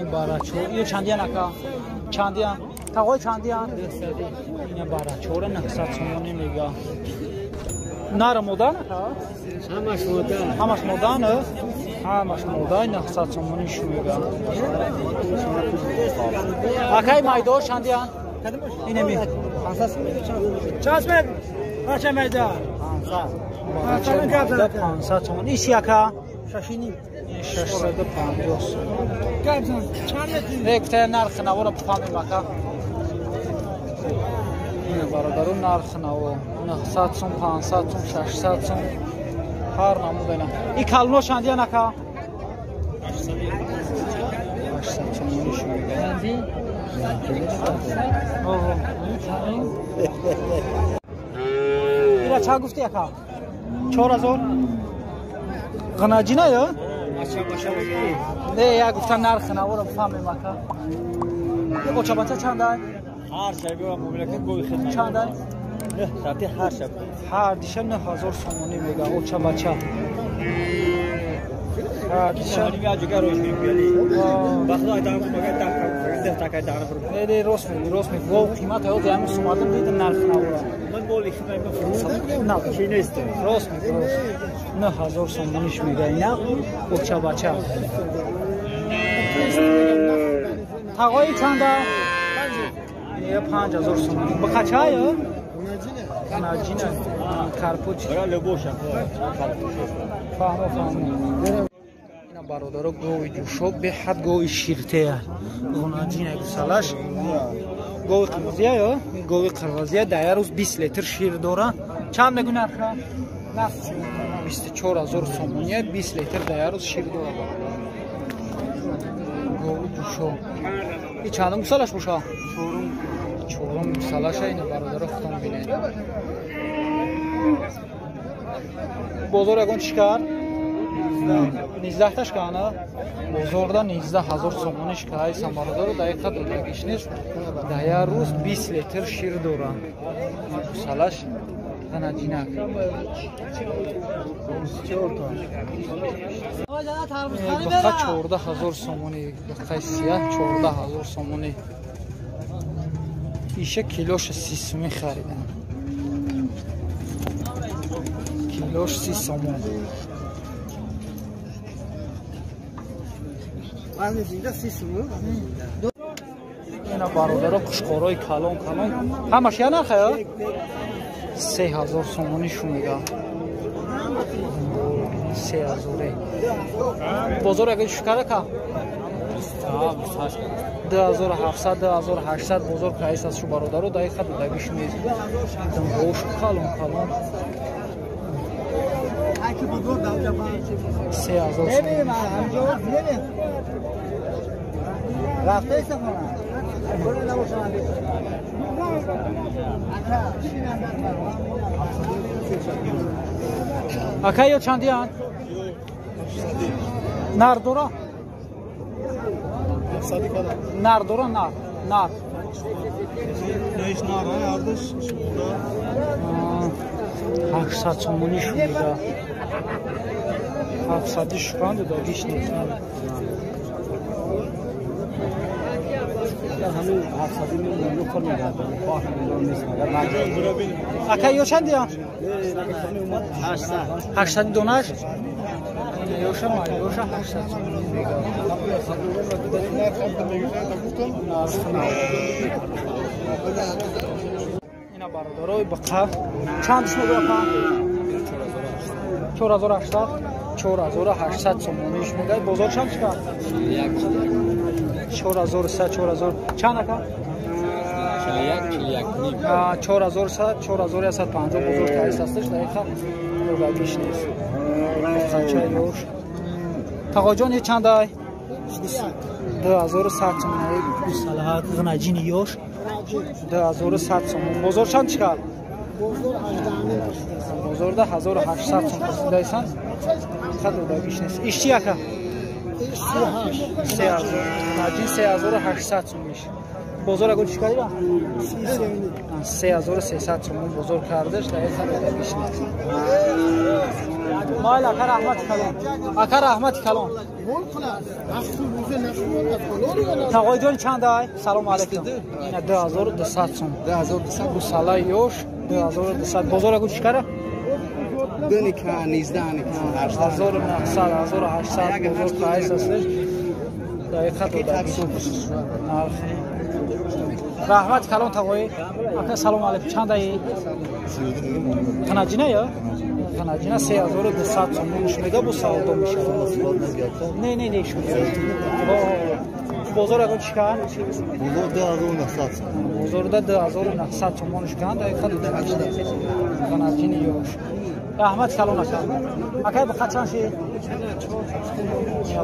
Ин барачо. Ин чандиян ака? Чандиян? Тағои чандиян? Ина барачора 900 сомонӣ мега. Нара модан ака? Ҳамаш модан. Ҳамаш модан? Ҳамаш модан 900 сомонӣ шу мега. Акай майдо чандиян? Инеми. 500 сомон. Бача майда. 500. 500 сомон. Иш яка? 6.5. 650 сомон. Гуфта нархи наворо бифаҳмем ака. Ина бародаро нархи наво 900 сом, 500 сом, 600 сом ҳар намуд ина. И калоно чандиян ака? 800 сомонӣ шу мега. Ира чанд гуфти ака? 4000? Ғанаҷина ё? Не, я гуфта нархи наворо бифаҳмем ака. Очабача чандай? Ҳар шаби ва мамлакат гови хидмат. Чандай? Не, сати ҳар шаб. Ҳар диша 9000 сомонӣ мега очабача. Ҳар диша. Я ҷуга рош мебиёли. Бахло айтам мага так так так так. Не, не, рост меги, рост меги. Гов қимат ҳаёт ям сумадам дидам нархи навора. Ман моли хидмат ма фурӯш. На, чи нест. Рост меги, рост. 9000 сомониш мега ина очабача. Тағои чанда? 5000 сомонӣ. Бақача ё? Наҷина. Карпуч. Бара лебоша. Фаҳмо, фаҳмо. Ина бародаро гови ҷӯшоб беҳад гови ширтея. Наҷина гусалаш. Гови қирғизия ё? Гови қирғизия дар як рӯз 20 литр шир дора. Чанд мегӯ нарха? 24000 сомонӣ, 20 литр дар як рӯз шир дора. Гови ҷӯшоб. И чандум гусалаш боша? Чорум гусалаша ина бародаро худтон бинед. Бозор ягон чӣ кард? 19 таш кана? Бозорда 19000 сомонӣ шикаайсан бародаро, дақиқа додагиш нест. Дар як рӯз 20 литр шир дора. Гусалаш ғанаҷинак. Бақа 14000 сомонӣ, бақаи сияҳ 14000 сомонӣ. Иша килоша 30 сомонӣ харидам. Килош 30 сомон. Ина бародаро қушқорои калон калон. Ҳамаш я нарха ё? 3000 сомонӣ шу мега. 3000. Бозор ягон шукара ка? 2700, 2800 бозор каис аст шу бародаро, дақиқа додагиш нест. Бош калон калон. 3000 сомонӣ. Ака ё чандиян? Нар дора? Нар дора, нар. Нар. 800 сомонӣ шунида. 700 шукан додагиш нест. Ака ё чандиян? 800 донаш? Ёша ёша 800 сомонӣ мега. Ина бародарои бақа чанд шумо бақа? 4800. 4800 сомонӣ шумо гай. Бозор чанд шуд? 4100, 4000. Чанд ака? 41, 4100, 4150 бозор таис ҳасташ, дақиқа додагиш нест. Бақача ёш. Тағоҷон чандай? 2100 сомонӣ. Гусалаҳак ғнаҷини ёш 2100 сомон. Бозор чанд чикар? Бозорда 1800 сом пурсидайсан. Дақиқа додагиш нест. Иш чи ака? 3000. Наҷин 3800 сом иш. Бозор агон чӣ кардира? 3300 сомон бозор кардаш, дақиқа додагиш нест. Майл ака раҳмати калон. Ака раҳмати калон. Тағоиҷон чанд ай? Салом алейкум. Ина 2200 сом. 2200 гусала ёш 2200. Бозор агон чӣ кара? 2 19 1900 1800 бозор қайс асташ. Дақиқа додагиш нест. Нарх. Раҳмат калон тағои. Ака салом алейкум. Чанд ай? Танаҷина ё? Танаҷина 3200 сомон мега бо савдо мешавад. Не, не, не, шуд. Бозор агон чӣ кар? Бозор 2900 сом. Бозорда 2900 сомон шикан, дақиқа додагиш нест. Танаҷини ёш. Раҳмат калон ака. Акай бақа чанд ши?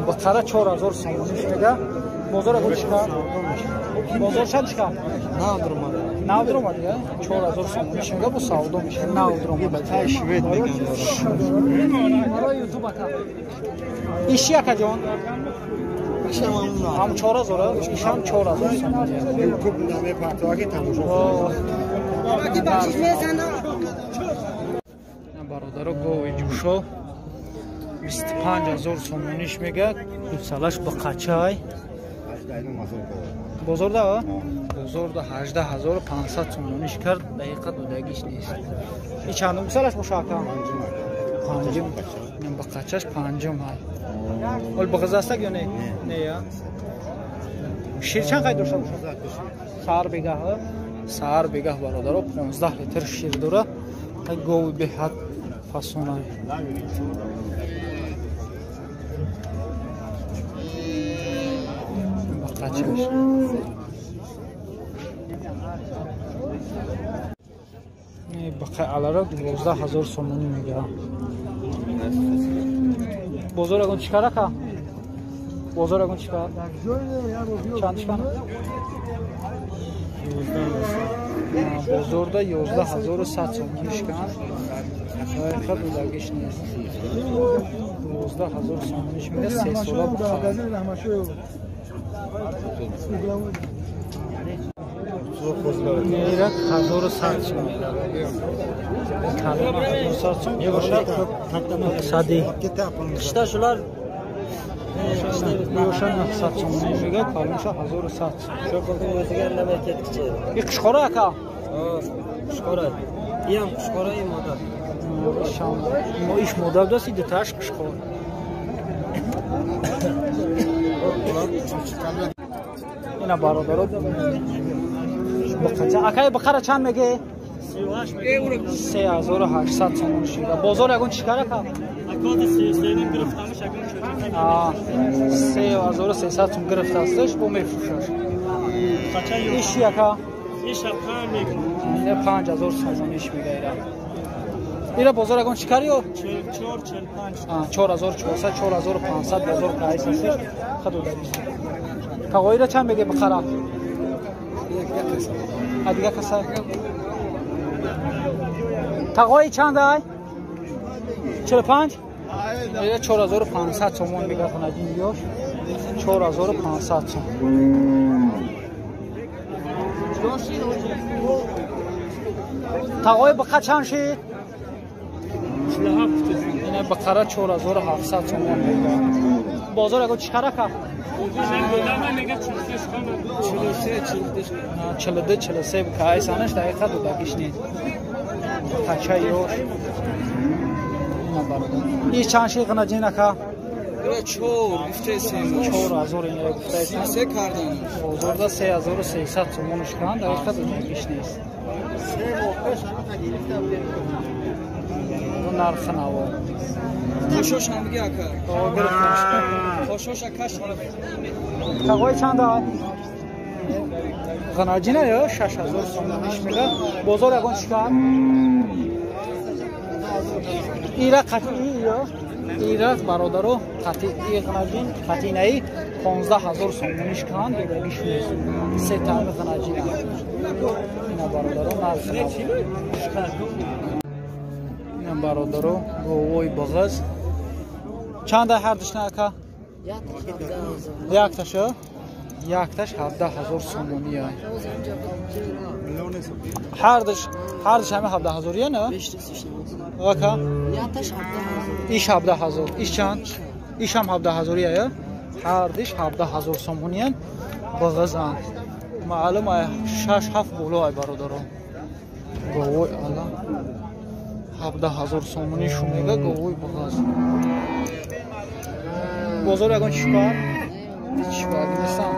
Бақара 4000 сомон мега. Бозор агон чӣ кар? Бозор чанд чӣ кар? Нав дуромад, я? 4000 сомон мега бо савдо мешавад. Нав дуромад. Швед меган. Барои YouTube ака. Иши ака ҷон? Ҳам 4000, ишам 4000 сомон. YouTube намепартоаки тамошо. Бародаро гови ҷӯшо 25000 сомониш мега, гусалаш ба қачай. Бозорда? Бозорда 18500 сомониш кард, дақиқа додагиш нест. И чандум гусалаш боша ака? Панҷум. Ба қачаш панҷум ҳай. Ол бағизастак ё не? Не я? Шир чанд қай дошта боша? Саҳар бегаҳ? Саҳар бегаҳ бародаро 15 литр шир дора. Гови беҳад фасонай. Ба қачаш. Бақай алара 12000 сомонӣ мега. Бозор агон чӣ кар ака? Бозор агон чӣ кар? Чанд чӣ кар? Бозорда 11100 сомонӣ шикан. Дақиқа додагиш нест. 12000 сомониш мега, се сола бухар. Мера 1100 сом. Калона 1100 сом бошад. Сади. Qishda shular Бошад 900 сом мега, калонша 1100 сом. Shu qildim o'ziga indamay ketkichi. И қишқора ака? Qishqora. Iyam qishqora, им мода. Ишам. Мо иш мода даст, дуташ қишқора. Ина бародаро бақача. Акай бақара чанд меге? 3800 сомон шида. Бозор ягон чӣ кар ака? 3300 сом гирифтасташ, бо мефурӯшаш. Иши ака? 5000 сомон иш мега ира. Ира бозор ягон чӣ кар ё? 4400, 4500 бозор қайс асташ. Хадо дадиш. Тағоира чанд меге бақара? Дига каса? Тағои чанд ай? 45? Ира 4500 сомон мега хонаҷин ёш. 4500 сом. Тағои бақа чанд шид? Ина бақара 4700 сомон мега. Бозор ягон чӣ кар ака? 42, 43 кайсанаш дақиқа додагиш нест. Қача ёш. Ина бародар. Иш чанд ши ғанаҷин ака? 4000 ина гуфтаед. Се кардан. Бозорда 3300 сомониш кан, дақиқа додагиш нест. Нархи наво. Хошош ҳам биги ака. Хошош акаш. Тағои чанд ай? Ғанаҷина ё 6000 сомониш мега. Бозор ягон чӣ кар? Ира қатъи ё? Ира бародаро қатъи ғанаҷин, қатъинаи 15000 сомониш кан, додагиш нест. Се тами ғанаҷина. Ина бародаро нархи наво. Ина бародаро говои бағаз. Чанд ай ҳар душна ака? Якташа? Якташ 17,000 сомонӣ. Ҳардаш ҳама 17,000 не? Ака? Якташ 17,000. Иш 17,000. Иш чанд? Иш ҳам 17,000 я? Ҳардиш 17,000 сомониян бағазан. Маълум ай 6-7 боло ай бародаро. Говой ала 17,000 сомонӣ шумега говой бағаз. Бозор ягон чишкар? Чишкар нестан.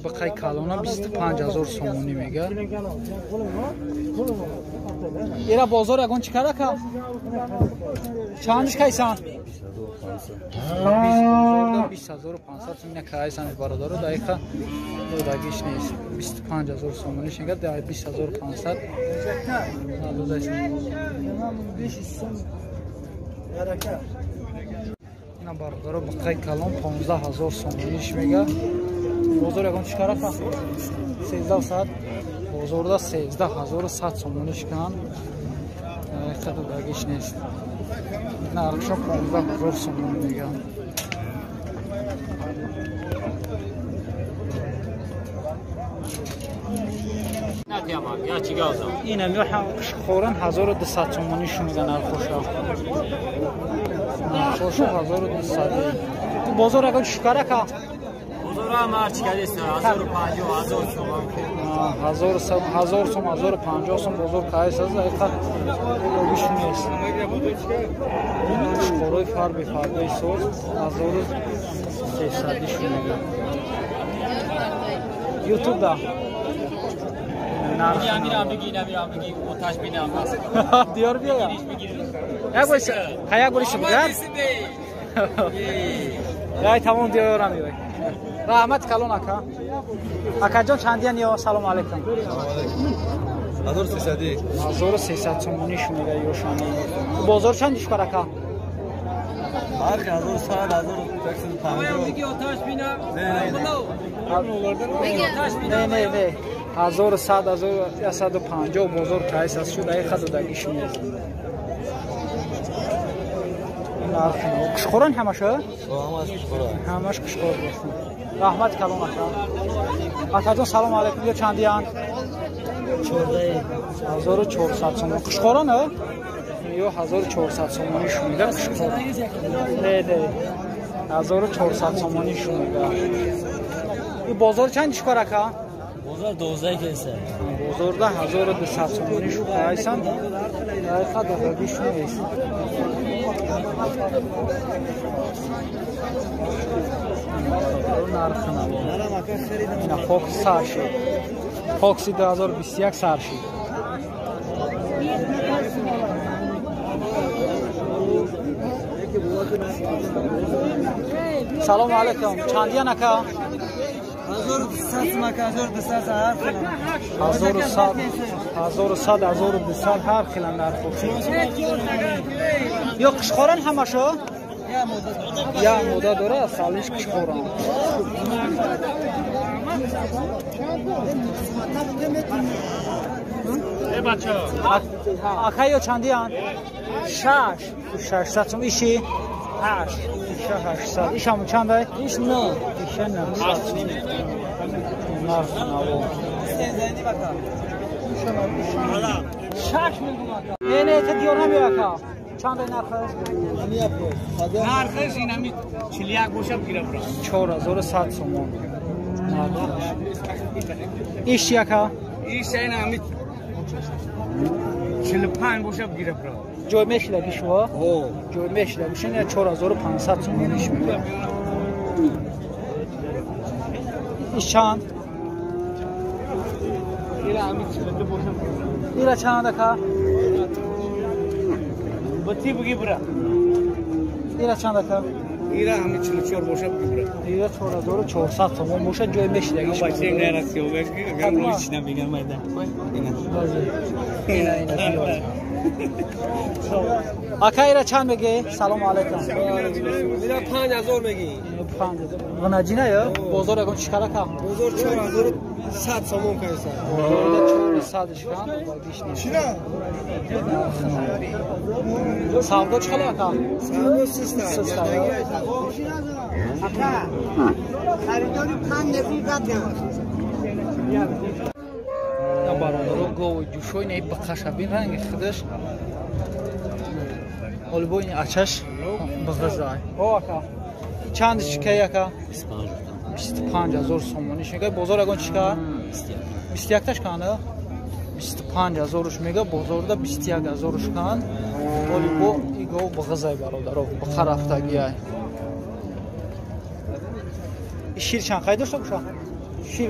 Бақай калона 25,000 сомонӣ мега. Ира бозор ягон чикар ака? Чандиш кайсан? 20,500 сомонӣ кайсан бародаро, дақиқа додагиш нест. 25,000 сомонӣ шега, 20,500 додагиш. Ина бародаро бақай калон 15,000 сомониш мега. Бозор ягон чикар ака? 13,100. Бозорда 13,100 сомониш кан. Дақиқа додагиш нест. Нархшо 15,000 сомонӣ мега. Инам ё қишқоран 1200 сомонӣ шумега нархоша. Нархоша 1200. Бозор ягон чикар ака? 1050 1000 сом. 1000 сом, 1050 сом бозор кайс аст, дақиқа додагиш нест. Қишқорои фарби фарбаи соз 1300 шумега. Ютуб да. Диёр биёя. Як бор як бор шугар. Ай тамом диёрам меой. Раҳмат калон ака. Акаҷон чандиян ё салом алейкум. 1300. 1300 сомонӣ шумега ёшани. Бозор чанд дишкар ака? Ҳар 1100, 1150. Не, не, не. 1100, 1150 бозор кайс аст шуд, дақиқа додагиш нест. Нархи қишқорон ҳамаша? Ҳамаш қишқор бошад. Раҳмат калон ака. Акаҷон салом алейкум, ё чандиян? 1400 сомон. Қишқорон ё 1400 сомонӣ шумега қишқор. Не, не. 1400 сомонӣ шумега. И бозор чанд дишкор ака? Бозор 12 кеса. Бозорда 1200 сомонӣ шумега. Дақиқа додагиш нест. Нархи наво. Ина Фокс сар шуд. Фокси 2021 сар шуд. Салом алейкум. Чандиян ака? 1100 мака, 1200 ҳар хел. 1100, 1100, 1200 ҳар хел нархо. Ё қишқоран ҳамашо? Я мода дора, салиш қишқоран. Ака ё чандиян? 6. 600 сом иши? 8. 800. Иш ҳамун чандай? Иш 9. Иша 900. Нархи наво. 6 миллион ака. Не, не, та диёр намеё ака. Чандай нархаш? Нархаш инами 41 боша бигира бра. 4100 сомон. Нархаш. Иш чи ака? Иш инами 45 боша бигира бра. Ҷой мешидаги шумо? Ҷой мешидаги шумо 4500 сомон иш мега. Иш чанд? Ира чанд ака? Бати буги бра. Ира чанд ака? Ира ҳами 44 боша буги бра. Ира 4400 сомон боша ҷой мешидаги шумо. Бача нарасиё бегам рӯй намегам майда. Ина ина ина. Ака ира чанд меги? Салом алейкум. Ира 5000 меги. 5000. Ғанаҷина ё? Бозор ягон чикар ака? Бозор 4100 сомон кайса. Бозорда 400 шикан, додагиш нест. Чира? Савдо чӣ хеле ака? Савдо 300. 300. Бародаро гову ҷӯшои не бақашабин ранги худаш. Оли бо ин ачаш бағазай. О ака. Чанд чикай ака? 25 ҳазор сомониш мега. Бозор ягон чика? 21 таш канда? 25 ҳазоруш мега, бозорда 21 ҳазоруш кан. Оли бо и гов бағазай бародаро, бақа рафтагиай. Шир чанд қай дошта боша? Шир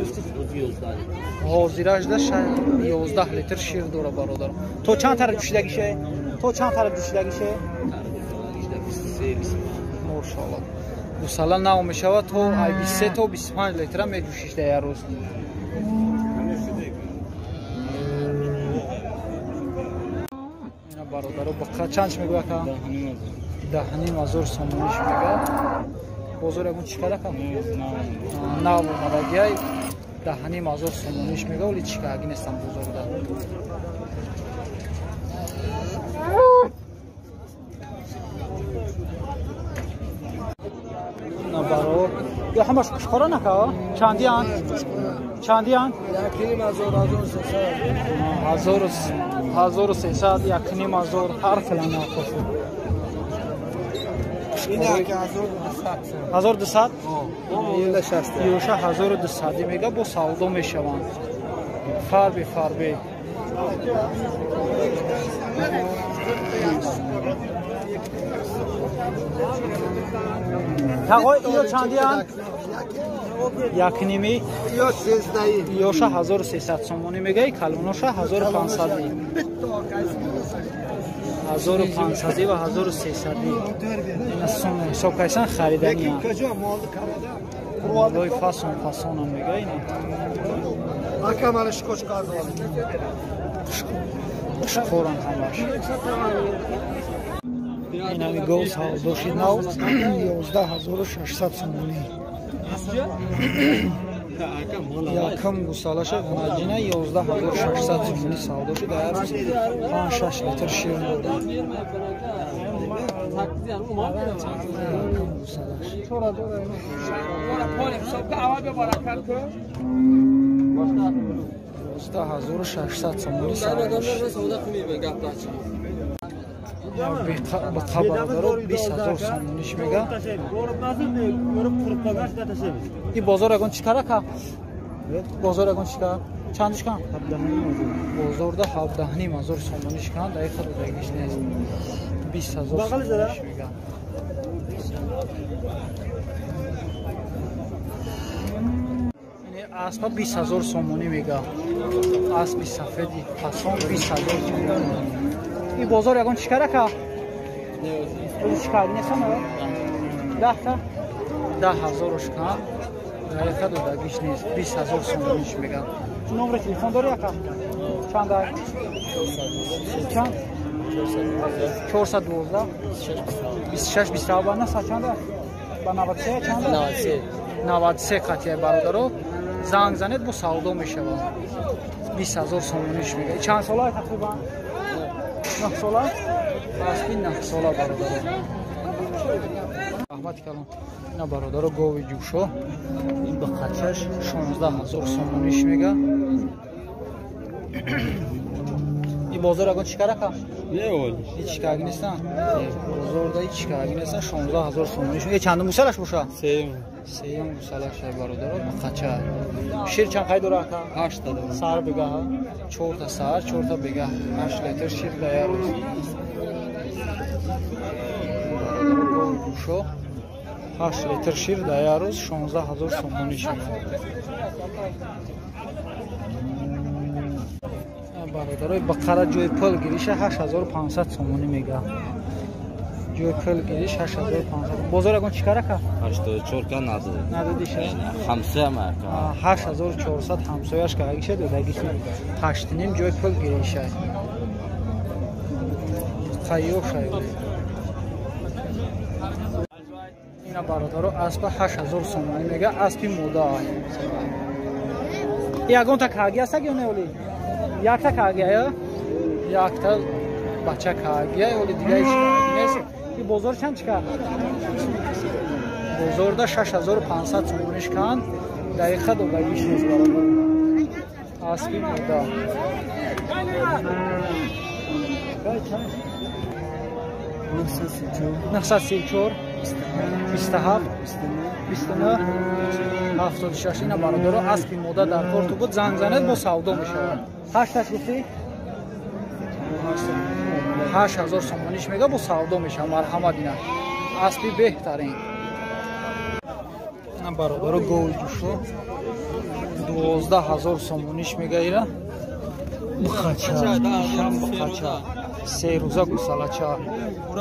ҳозирашда 11 литр шир дора бародаро. То чанд тараф ҷӯшидагише? То чанд тараф ҷӯшидагише? Мошалло. Гусала нав мешавад то 23 то 25 литра меҷӯшиш дар як рӯз. Ина бародаро бақа чанд чӣ мегӯяд ака? 10,5 ҳазор сомониш мегӯяд. Бозор ягон чӣ кард ака? Нав омадагиай 10,5 ҳазор сомониш мегӯяд, вале чӣ кардаги нестам бозорда. Барор. Я ҳамаш қушқора нака? Чандиян? Чандиян? 1,5 ҳазор, 1300, 1,5 ҳазор, ҳар хела нархошон. 1200? Ёша 1200 мега бо савдо мешаванд. Фарби фарби. Тағой иё чандиян? Якними? Ёша 1300 сомонӣ мегаи, калоноша 1500. 1500 ва 1300. Ина сом ҳисоб кайсан хариданиян. Лой фасон фасонам мега ина. Қушқоран ҳамаш. Инами гов савдоши нав 11600 сомонӣ. Якам гусалаша ғунаҷина 11600 сомонӣ савдоши дар рӯз 5-6 литр шир додад. Якам гусалаш. 11600 сомонӣ савдоши. Бақа бародаро 20000 сомониш мега. И бозор ягон чӣ кар ака? Бозор ягон чӣ кар? Чандиш кан? Бозорда 17,5 ҳазор сомониш кан, дар хел дагиш нест. 20000 сомониш мега. Аспа 20000 сомонӣ мега. Аспи сафеди фасон 20000 сомонӣ. И бозор ягон чӣ кар ака? Чӣ кар нестам? 10 та? 10 000 кан. Дақиқа додагиш нест. 20000 сомониш мега. Номери телефон дори ака? Чанд? Чанд? 412 26 27 ба наса чанд? Ба 93 чанд? 93 қатия бародаро. Занг занед бо савдо мешавад. 20000 сомониш мега. Чанд сола тақрибан? 9 сола? Аспи 9 сола бародаро. Раҳмати калон. Ина бародаро гови ҷӯшо. Ин ба қачаш 16000 сомониш мега. И бозор ягон чӣ кар ака? Ҳеҷ чӣ кардаги нестан? Бозорда ҳеҷ чӣ кардаги нестан. 16000 сомониш мега. Чандум гусалаш боша? Сеюм гусалаш бародаро ба қача. Шир чанд қай дора ака? 8 та дора. Сар бегаҳ? 4 та сар, 4 та бегаҳ. 8 литр шир дар як рӯз. Бародаро гови ҷӯшо 8 литр шир дар як рӯз 16000 сомонӣ шуд. Бародарои бақара ҷои пул гириша 8500 сомонӣ мега. Ҷои пул гириш 8500. Бозор ягон чӣ кар ака? 84 ка надод. Надодиша? Ҳамсоям ака. 8400 ҳамсояш кардагиша додагиш. 8,5 ҷои пул гириша. Қайёр шай. Ина бародаро аспа 8000 сомонӣ мега, аспи мода. Ягонта карги аст ё не оли? Якта карги ая? Якта бача карги ая, оли дига ҳеч карги нест. И бозор чанд чӣ кард? Бозорда 6500 сомониш кан. Дақиқа додагиш нест бародар. Аспи мода. 934 27 29 76. Ина бародаро аспи мода дар корту буд, занг занед, бо савдо мешавад. 8 гуфтӣ? 8000 сомониш мега, бо савдо мешавад. Марҳамат, ина аспи беҳтарин. Ина бародаро гови ҷушо 12000 сомониш мега. Ира бухача, шам бухача, се рӯза гусалача.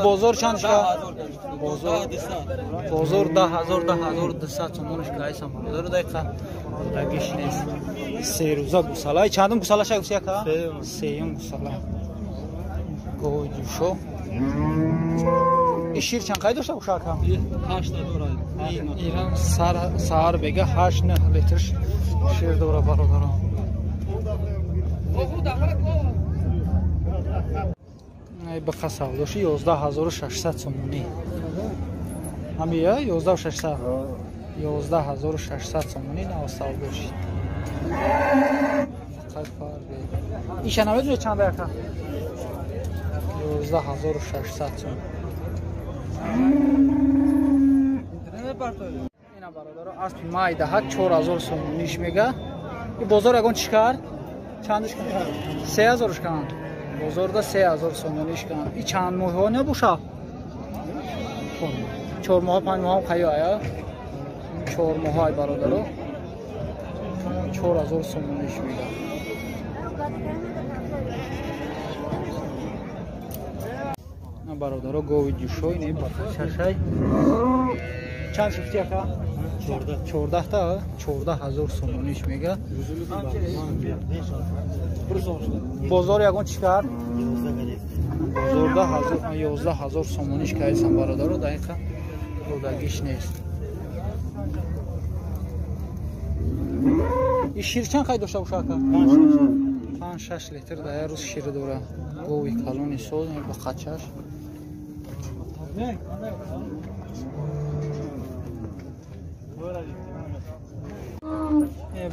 Бозор чанд шуд? Бозор 10000 10200 сомониш кайсам бародаро. Дақиқа дагиш нест. Се рӯза гусала. Чандум гусалаша гуфти яка? Сеюм гусала. Гови ҷушо. И шир чанд қай дошта боша ака? 8 дорад. Иран сар бега 8-9 литр шир дора бародаро. Бақа савдоши 11600 сомонӣ. Ҳамия 11600. 11600 сомонӣ нав савдоши. Фақат фарбе. Иша намедонед чанд ака? 11600 сомонӣ. Ина бародаро аспи майдаҳак 4000 сомониш мега. И бозор ягон чӣ кард? Чандиш кан? 3000 кан. Бозорда 3000 сомониш кан. И чанд моҳҳо набоша? 4 моҳ, 5 моҳ қайё ая? 4 моҳ ай бародаро. 4000 сомониш мега. На бародаро гови ҷушой не бақашашай. Чанд шуфти ака? 14 та 14000 сомониш мега. Бозор ягон чӣ кард? Бозорда 11000 сомониш кайсан бародаро. Дақиқа додагиш нест. И шир чанд қай дошта боша ака? 5-6 литр дар як рӯз шир дора. Гови калони соз ба қачаш.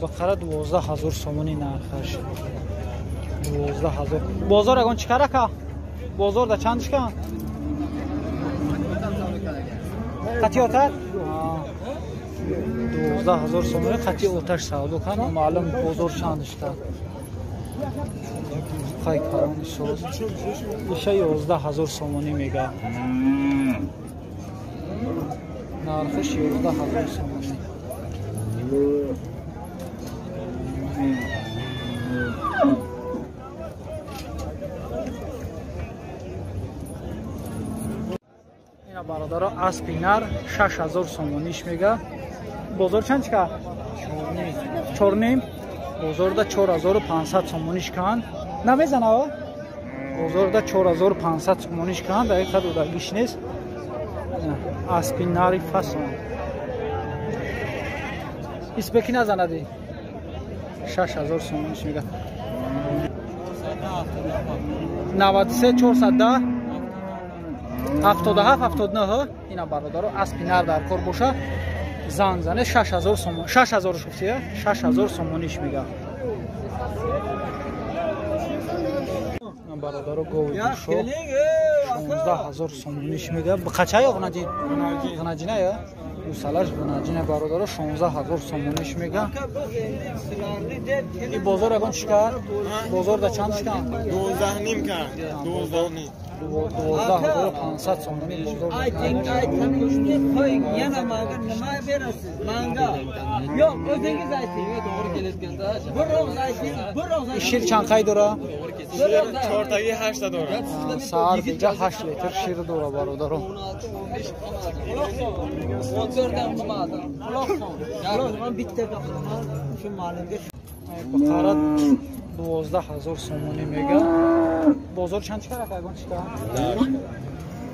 Бақара 12000 сомонӣ нархаш. 12000. Бозор ягон чӣ кар ака? Бозорда чанд шикан? Қати оташ? 12000 сомонӣ қати оташ савдо кан. Маълум бозор чанд шикан. Қай калони соз. Иша 11000 сомонӣ мега. Нархаш 11000 сомонӣ. Ина бародаро аспи нар 6000 сомониш мега. Бозор чанд чика? 4.5. Бозорда 4500 сомониш кан. Намезана? Бозорда 4500 сомониш кан. Дақиқа додагиш нест. Аспи нари фасон. Испеки назанади. 6000 сомониш мега. 93 410 77 79. Ина бародаро аспи нар дар кор боша. Занг зане 6000 сомон. 6000 шуфтия? 6000 сомониш мега. Бародаро гови ҷушо 16000 сомониш мега. Қача ё ғнаҷин? Ғнаҷина я? Гусалаш ғнаҷина бародаро 16000 сомониш мега. И бозор ягон чӣ кард? Бозорда чанд шикан? 12.5 кард. 12.5. 12500 сомонӣ бозор. Qo'ying, yana manga nima berasiz? Manga. Yo'q, o'zingiz ayting. To'g'ri kelayotganda. Bir og'iz ayting, bir og'iz ayting. Шир чанд қай дора? Shir chortagi 8 ta dora. Саҳар беҷа 8 литр шир дора бародаро. 16, 15, 14 dan qilmadim. Quloq sol. Man bitta gap qilaman. Shu ma'lumga Бақара 12000 сомонӣ мега. Бозор чанд чикар ака ягон чика?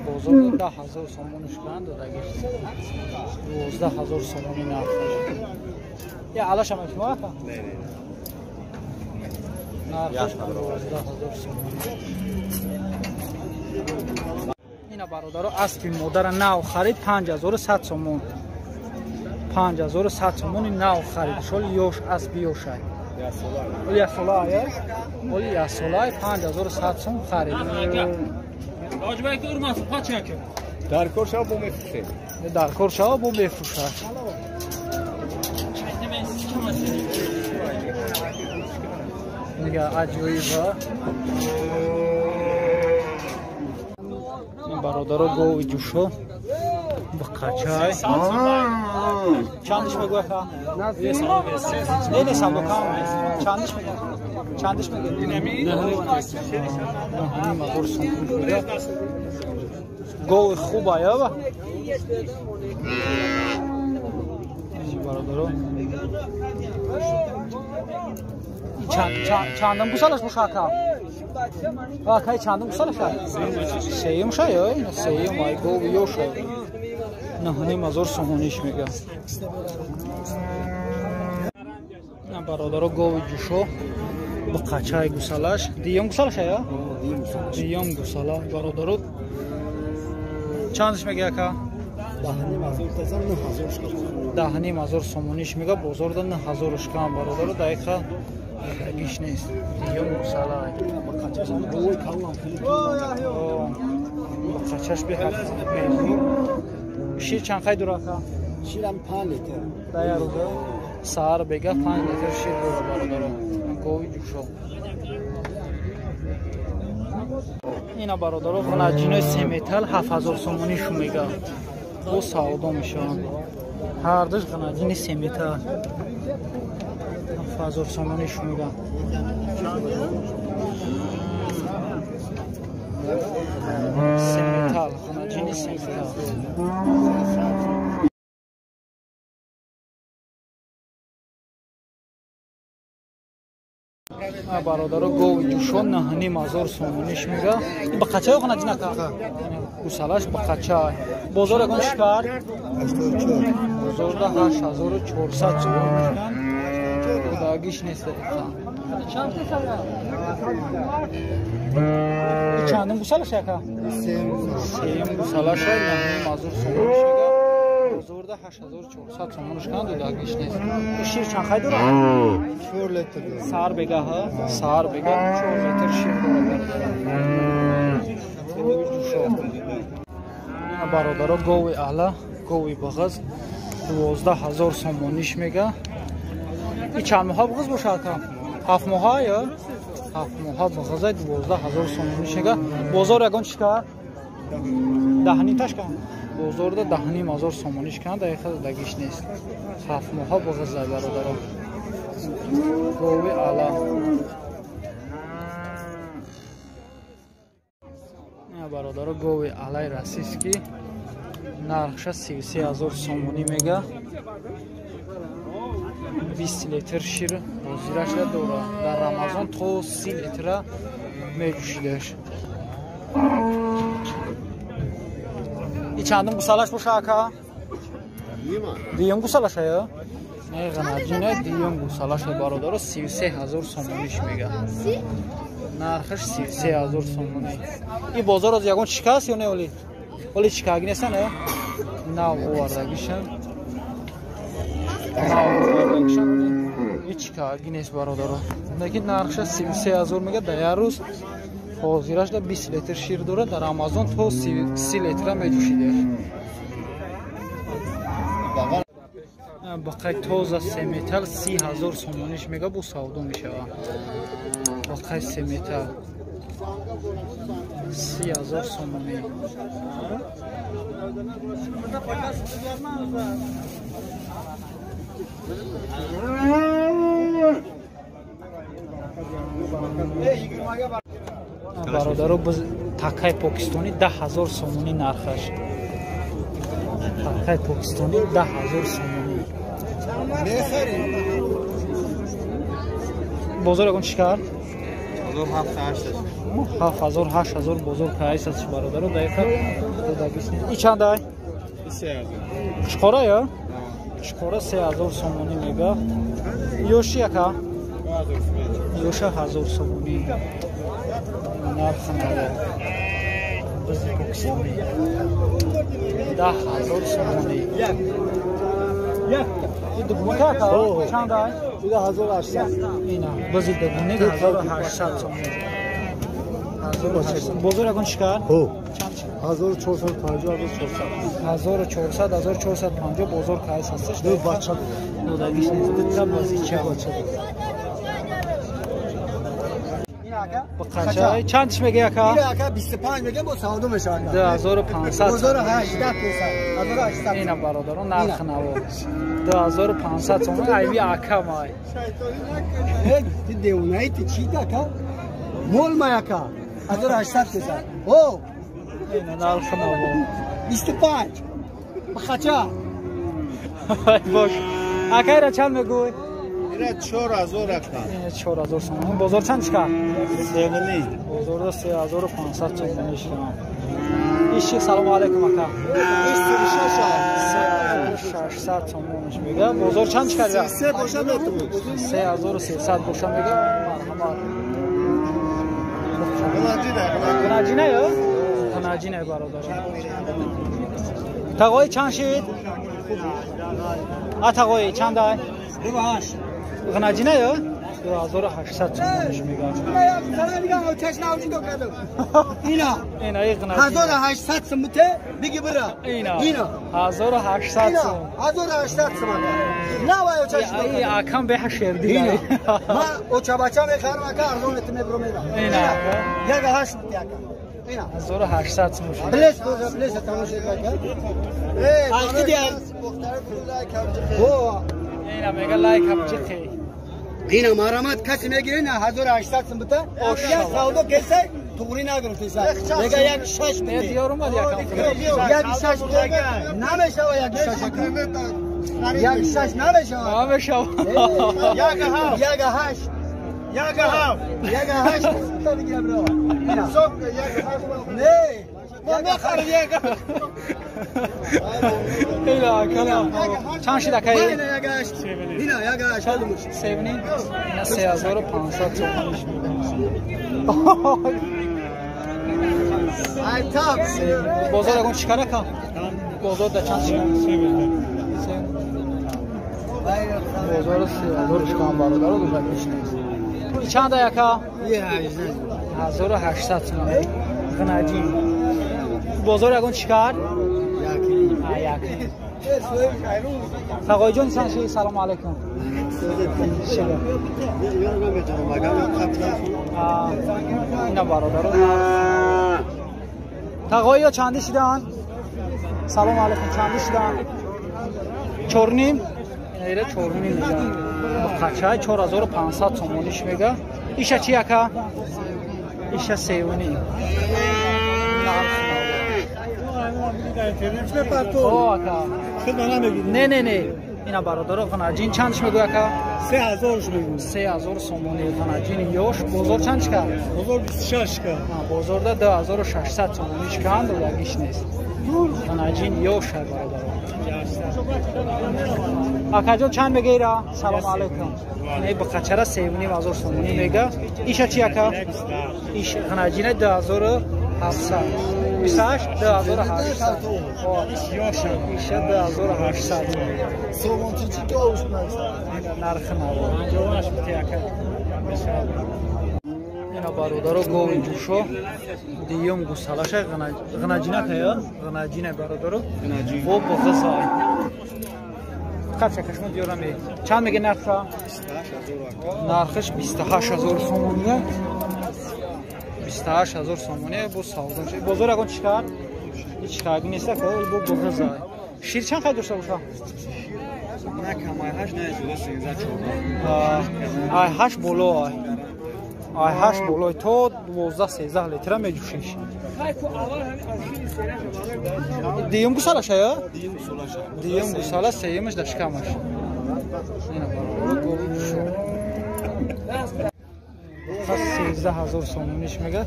Бозор 10000 сомонӣ шикан додагиш. 12000 сомонӣ нарх. Я алаша мешума ака? Не, не. Нархаш 12000 сомонӣ. Ина бародаро аспи модара нав харид 5100 сомон. 5100 сомони нав харид. Шол ёш асби ёшай. Оли ясолай, оли ясолай 5100 сом харид. Ҳоҷибай ки урмас қачаки. Дар кор шава бо мефурӯшед. Дар кор шава бо мефурӯшад. Дига аҷоиба. Бародаро гови ҷӯшо бақачай. Чандиш мегӯя ка? Не, не, савдо кам. Чандиш мегӯя? Чандиш мегӯя? 9,5 сом мегӯя. Гови хуба яба? Бародаро. Чандам гусалаш боша ака? Акай чандам гусалаш? Сеюм ша ё? Сеюм ай гови ёша. 9,5 сомониш мега. Бародаро гови ҷӯшо бақачай гусалаш. Диюм гусалаш ё? Диюм гусала бародаро. Чандиш мега ака? 10,5 сомониш мега. Бозорда 9,000 шкам бародаро дақиқа гиш нест. Диюм гусала. Бақачаш беҳад мезур. Шир чанд қай дура ака? Ширам 5 литр. Дая рӯза саҳар бега 5 литр шир дора бародаро. Гови ҷӯшо. Ина бародаро ғанаҷинои семетал 7000 сомонӣ шу мега. Бо савдо мешаванд. Ҳардуш ғанаҷини семетал 7000 сомонӣ шу мега. Семетал, ғанаҷини семетал. Бародаро гови ҷӯшо 9,5 сомониш мега. Бақачаё ғанаҷин ака? Гусалаш бақача. Бозор ягон шикар? Бозорда 8400 сомон мешкан. Худогиш нест дақиқа. Чандум гусалаш ака? Сеюм гусалаш 9,5 сомониш мега. Бозорда 8400 сомониш кан додагиш нест. Шир чанд хай дорад? 4 литр. Саҳар бегаҳа? Саҳар бегаҳ 4 литр шир дорад. Бародаро гови аҳла, гови бағаз 12000 сомониш мега. И чанд моҳа бағаз бошад ака? 7 моҳа ё? 7 моҳа бағазай 12000 сомониш мега. Бозор ягон чӣ кар? 10,5 таш кан. Бозорда 10,5 сомониш кан, дақиқа дагиш нест. 7 моҳа бағазай бародаро. Гови аҳла. Бародаро гови аҳлаи российский нархша 33000 сомонӣ мега. 20 литр шир ҳозираша дора. Дар Рамазон то 30 литра меҷӯшидаш. И чандум гусалаш боша ака? Дуюм гусалаша ё? Не, ғанаҷина дуюм гусалаша бародаро 33000 сомониш мега. Нархаш 33000 сомонӣ. И бозор аз ягон чика аст ё не оли? Оли чикаги нестан, э? Нав овардагишан. Нав овардагишан. И чикаги нест бародаро. Лекин нархша 33000 мега. Дар як рӯз ҳозираш да 20 литр шир дорад. Дар Рамазон то 30 литра меҷӯшидаш. Бақай тоза семетал 30000 сомониш мега бо савдо мешавад. Бақай семетал 30000 сомонӣ. Бародаро такай покистонӣ 10000 сомонӣ нархаш. Такай покистонӣ 10000 сомонӣ. Бозор ягон чӣ кард? 7000 8000 бозор кайс аст бародаро дақиқа додагиш нест. И чандай? 3000. Чқора ё? Чқора 3000 сомонӣ мега. Ёши яка? Ёша 1000 сомонӣ. Нарх нава. Бизи покистонӣ. 10000 сомонӣ. Дугуна ка? Чанд ай? 1800. Ина, бози дугуна 1800 сомон. Бозор ягон чӣ кард? Ҳо. 1450, 1400. 1400, 1450 бозор кайс ҳасташ. Ду бача. Додагиш нест, дута бозича. Бақача чанд тиш мега яка? Ира ака 25 мега бо савдо мешавад. 2500. 1800 песа. 1800. Ина бародарон нарх наво. 2500 сомон айби ака май. Э, ти девонаи ти чи ака? Мол май ака. 1800 песа. О! Ина нарх наво. 25. Бақача. Бош. Ака ира чанд мегӯй? Ира 4000 ака. Ина 4000 сомон. Бозор чанд чикар? 3.5. Бозорда 3500 сомон шикар. Иши салом алейкум ака. 3600 сомонш мега. Бозор чанд чикар? 3 боша метавон. 3300 боша мега. Марҳамат. Ғнаҷина, ғнаҷина ё? Ғнаҷина бародар. Тағои чанд шид? А тағои чанд ай? 28. Ғнаҷина ё? 2800 сомонш мега. Ина. Ина и ғнаҷина. 1800 сом бите, биги бира. Ина. Ина. 1800 сом. 1800 сом ака. На вай очаш. Ай акам беҳа шерди. Ина. Ма очабача мехарам ака, арзон мети мебро мера. Ина. Яга 8 бите ака. Ина. 1800 сом. Блес тоже, блес тамошо ака. Э, Ай киди. О, Ина мега лайк ҳам чихи. Ина марамат каси мегире на 1800 сом бита. Я савдо кесай туғри нагирифтеса. Мега як шаш Не бите. диёр омад якам. Як шаш бите. Намешава як шаш ака. Як шаш намешава. Намешава. Яга ҳафт. Яга ҳашт. Яга ҳафт. Яга ҳашт. Та бигира бро. Ина. Сок яга ҳафт. Не. Мо мехарем яга. Ина акала. Чанд шид акаи? Ина яга ҳашт. Ина яга ҳашт. Ҳалмуш. Севни? Ина 3500 сомониш мега. Ай тап. Бозор ягон чӣ кар ака? Бозор да чанд шид? Бозор 3000 шикан бародаро додагиш нест. Чанд ай ака? 1800 сомон. Ғнаҷин. Бозор ягон чӣ кард? Як. Тағоиҷон сан ши салом алейкум. Ина бародаро. Тағоиё чанди шидан? Салом алейкум, чанди шидан? 4.5. Ина ира 4.5 мега. Қачай 4500 сомониш мега. Иша чи ака? Иша 3.5. О ака. Не не не. Ина бародаро ғнаҷин чандш мегӯй ака? 3000 мегӯй. 3000 сомони ғнаҷин ёш. Бозор чанд шикар? Бозор 26 шикар. Бозорда 2600 сомони шикан додагиш нест. Ғнаҷин ёш ай бародаро. Акаҷон чанд мега ира? Салом алейкум. Не бақачара 3500 сомони мега. Иша чи ака? Иш ғнаҷина 2700. 28 2800. Иша 2800. Сомон чӣ ки овуш Нархи наво. Ина бародаро гови ҷӯшо дуюм гусалаша ғнаҷина кая? Ғнаҷина бародаро. Во боғизай. Қапша кашмо диёрам. Чанд мега нарха? Нархаш 28000 сомония. 28000 сомония бо савдо. Бозор ягон чӣ кард? Ҳеҷ кард нест ака, бо боғизай. Шир чанд қай дошта боша? На камай 8 на 13 14. Ай 8 боло ай. Ай 8 боло то 12 13 литра меҷӯшиш. Дуюм гусалаша ё? Дуюм гусала сеюмаш дар шикамаш. Ина бародаро гови ҷӯшо. 13000 сомониш мега.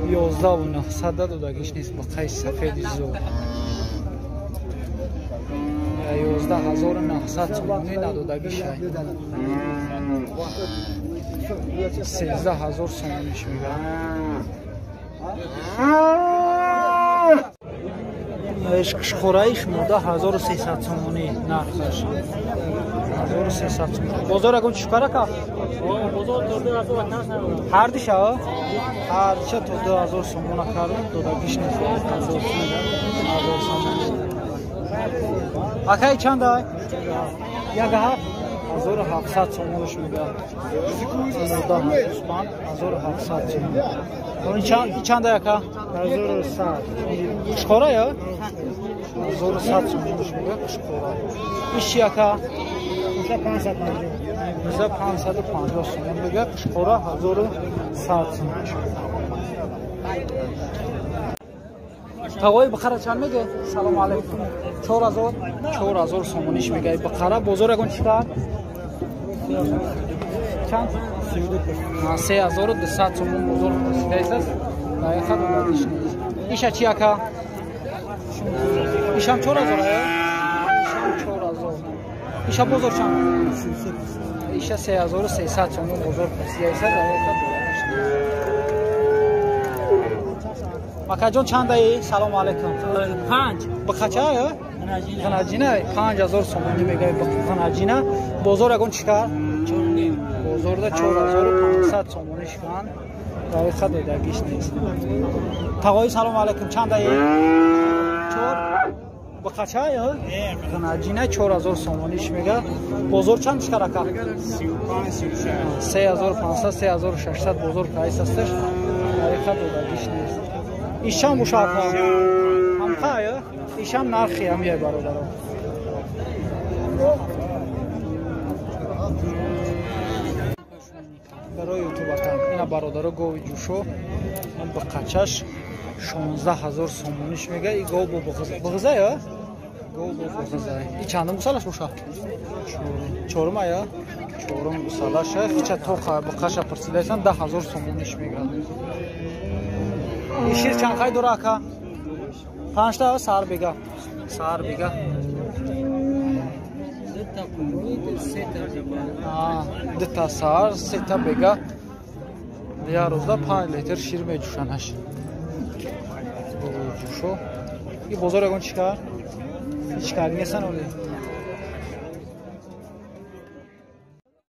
11900 додагиш нест ба қайси сафеди зур. 11900 сомонӣ надодагишай. 13000 сомониш мега. Қушқораиш мода 1300 сомонӣ нархаш. 1300 сомонӣ. Бозор ягон чӣ кара? Ҳар диша? Ҳар диша то 2000 сомона кардем, додагиш нест. 1000 сомонӣ. Акай чанда? 1.7 1700 сомонаш мега. Мода гӯсфанд 1700 сомон. Ин чанда яка? 1100. Қушқора я? 1100 сомонаш мега қушқора. Иш чи яка? 550 сомон мега қушқора 1100 сомон. Тағои бухара чанд меге? Салом алейкум. 4000 4000 сомониш мега бухара. Бозор ягон чӣ кард? Чанд? 3200 сомон бозор пурсидааст. Дақиқа додагиш нест. Иша чи яка? Ишам 4000 ая? Ишам 4000. Иша бозор чанд? Иша 3300 сомон бозор пурсидааст. Дақиқа додагиш нест. Акаҷон чандаи? Салом алейкум. 5. Бухача я? Ғанаҷина 5000 сомонӣ мега ғанаҷина. Бозор ягон чӣ кард? Бозорда 4500 сомонӣ шикан. Дақиқа додагиш нест. Тағои салом алейкум чандаи? 4. Бухача я? Ғанаҷина 4000 сомониш мега. Бозор чанд чӣ кар ака? 3500 3600 бозор прайс асташ. Дақиқа додагиш нест. Ишам бошад ҳамқая? Ишам нархи ҳамяй бародаро. Барои ютуб акам ина бародаро гови ҷӯшо ба қачаш 16000 сомониш мега. И гов бо буғза я? Гов бо буғза. И чандум гусалаш боша? Чорум ая? Чорум гусалаша. Хича тоқа буқаша пурсидайсан 10000 сомониш мега. Шир чанд хай дора ака? 5 та сар бега. Сар бега. Дута сар, сета бега. Я рӯзда 5 литр шир меҷӯшанаш. Ҷӯшо. И бозор ягон чӣ кар? Ҳеч кар несан оли.